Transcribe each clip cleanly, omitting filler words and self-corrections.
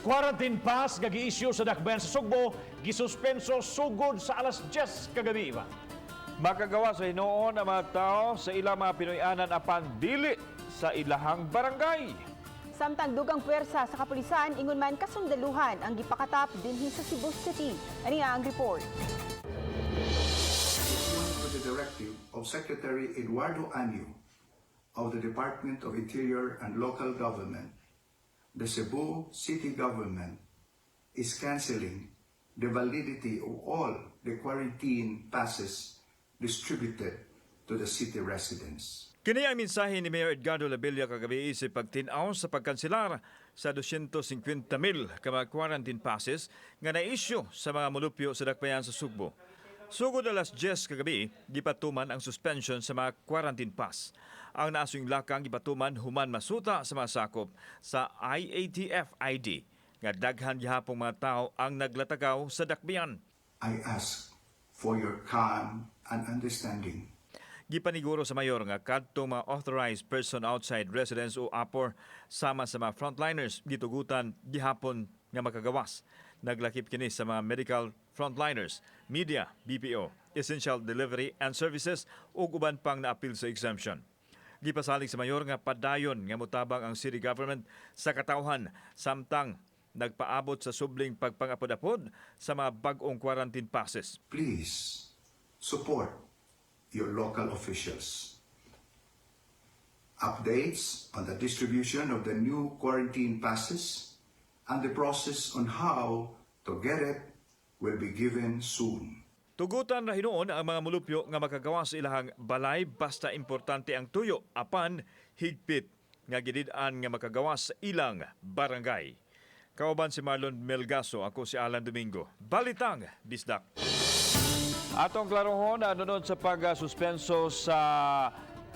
Quarantine pass nga gi-issue sa dakbayan sa Sugbo, gisuspenso sugod sa alas 10 kagabi ba. Makagawas sa hinuon ang mga tao sa ilang mga Pinoy-anan apan dili sa ilahang barangay. Samtang dugang puwersa sa kapulisan, ingon man kasundaluhan ang gipakatap dinhi sa Cebu City. Ani ang report. Pursuant to the directive of Secretary Eduardo Año of the Department of Interior and Local Government, the Cebu City Government is canceling the validity of all the quarantine passes distributed to the city residents. Kini ang mensahe ni Mayor Edgardo Labella kagabi sa pagtin-aw sa pagkanselar sa 250,000 ka mga quarantine passes nga na-issue sa mga mulupyo sa dakbayan sa Sugbo. Sugod alas 10 kagabi, gipatuman ang suspension sa mga quarantine pass. Ang naasuyng lakang gipatuman human masuta sa mga sakop sa IATF ID nga daghan gihapong mga tao ang naglatagaw sa dakbayan. I ask for your calm and understanding. Gipaniguro sa mayor nga kadto mga authorized person outside residence o APOR sama sa mga frontliners gitugutan gihapon nga makagawas. Naglakip kini sa mga medical frontliners, media, BPO, essential delivery and services ug uban pang naapil sa exemption. Gipasalig sa mayor nga padayon nga motabang ang city government sa katawhan samtang nagpaabot sa subling pagpangapod-apod sa mga bag-ong quarantine passes. Please support your local officials. Updates on the distribution of the new quarantine passes and the process on how to get it will be given soon. Tugutan ra hinuon ang mga mulupyo nga makagawas sa ilahang balay basta importante ang tuyo apan higpit nga gidid-an nga makagawas sa ilang barangay. Kauban si Marlon Melgaso, ako si Alan Domingo. Balitang Bisdak. Atong klarohon, anunod sa pagsuspenso sa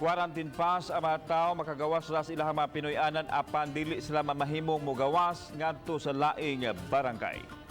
quarantine pass, ang mga tao makagawas ra sa ilahang mga Pinoy-anan apan dili sila mamahimong mogawas ngadto sa laing barangay.